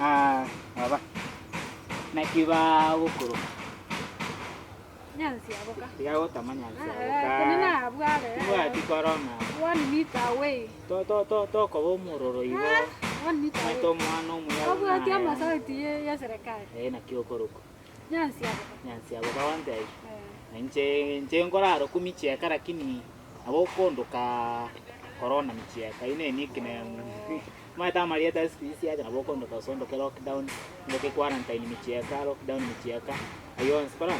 Ah, baba, naki bagokoroka? Nyansi aboka. Tiga gotama nyansi Eh, aboka. tenena abwo are. Timbwati korona. One meter away. To- to- to- Tokoba omororo igo. One meter Omanyete away. omwana omuya Obwati buna aye. amasauti ye ye serikali. Eh, naki okorokwa? Nyansi aboka. Nyansi aboka gwantebia. Eh. Na inche inche nkorarokwa michieka lakini nabo okondoka korona michieka. Eyio ne nickname. Omanyete amarieta ase siku hizi acha nabo okondoka gose ondoke lockdown, ondoke quarantine michieka, lockdown michieka, ayio onsi kora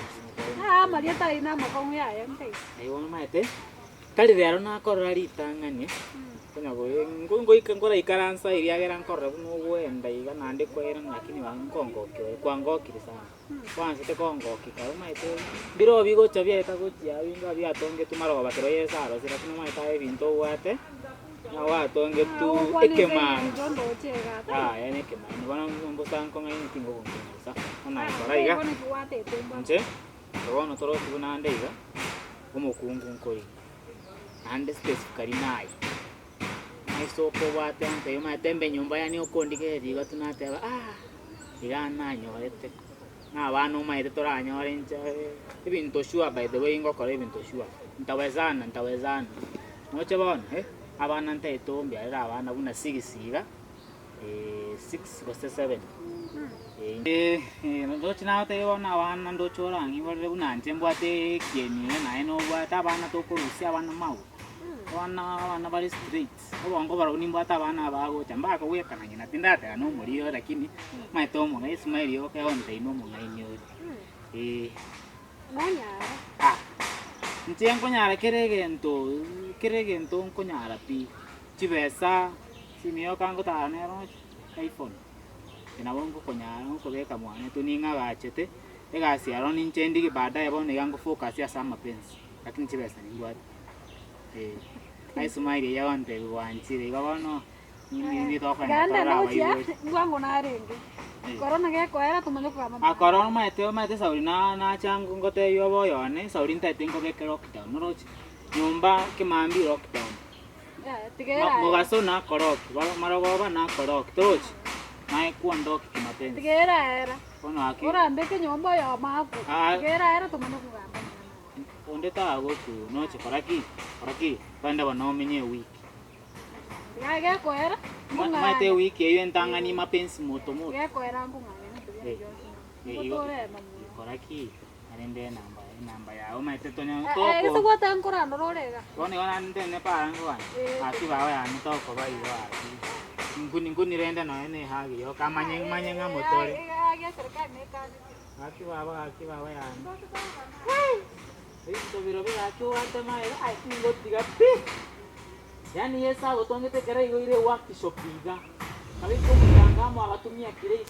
Aa amarieta ayio namakong'u yaya ntaiyo. Aye bono omanyete, tari rero nakorora ritang'ani, konya goe nko nkoika nkoraikaransa eriagera nkorora buna ogoenda iga naende kwairana lakini nkongokia ore, kwangokire sana. Kwansete kongokia kare omanyete mbirobio bigocha biaeta gochia abwo biatongetwe marogoba kero Yeso arosire lakini omanyete aye ebinto obwate, ng'a gwatongetwe ekemambia. Yaya nekemambia bono mbosa nkong'aini tingokong'aina bosa, bono nakora iga, inche bono torochi buna ande iga, omokungu nkorigia, naende specifically naye. Ase okobwate ontebie omanyete mbe nyomba yaani okondigereria igo tu nateba aah iga nanyorete, na abana omanyete toranyore inche ebinto sure by the way ngokora ebinto sure, ntawezana ntawezana. Noche bono eh, abana ntagete ombiarere abana buna six iga, six gose seven, ndoche nagotebia bono abana ndoche orang'iborere buna inche mbwate ekieni iga naye nobwate abana tokorusia abana mago. Bono abana bare straight, obongo barobwo nimbwate abana aba bagocha mbakogwekana ng'ina tindateba na omoriri oye lakini omanyete omong'aini esmile yoka egontebia na omong'aini ore eh. Nonyare. Ah, inche nkonyara kera egento, kera egento nkonyara pi, chibesa, esimi yoka ngotara nero iphone, nabo ngokonyara ngokobeka mwane tu ning'agachete, egasi ero ninche ndigie baadaye bono iga ngofocus ase amapenzi, lakini chibesa nimbwate. Eh, esmile eyio agontebia gwanchire igo bono nindi tokogenda Genda torore nochia abaibori. mbwango narenge. Eh. Korona gekoera tomanye kogamba mang'ana. Akora omanyete omanyete esauri na nacha ngotebia obe oyone esauri ntaete nkobeke lockdown oroche nyomba kemambia lockdown Eh, tiga eraere. mogaso nakoroki marogoba nakoroki torochi naye kwondoki kimapenzi Tiga eraera. bono gaki Orambeke nyomba oyomo akwe. Ah. Tiga eraera tomanye kogamba mang'ana. Onde tagokwa noche kora ki? Kora ki? Kwende bono omenye ewiki. Tiga gekoera, Omanyete nkong'anya. ewiki eyio entang'ani mapenzi moto moto. Gekoera nkong'anya ebinto biane Eh. bionsi. Eh, Nigo igo- torema mono. Kora ki? Arende enamba enamba yago omanyete tonya Eh, eh, toko. gese gwateba nkorandora ore iga. Bono igo naende ntene para nkoganya. Eh. Gaki baba yane tokoba igo gaki. Nkuni nkuni rende nonya ne ehug yoka amanye manye ng'a motore. Eh, eh, eh, eserikali nekaneti. Gaki baba gaki baba yane. Ebinto birobio gaki obwate maega aye tingotiga pi. Yaani Yeso agotongete ekero aigoire eworkshop iga, akabeka omochanga amo agatumia clay.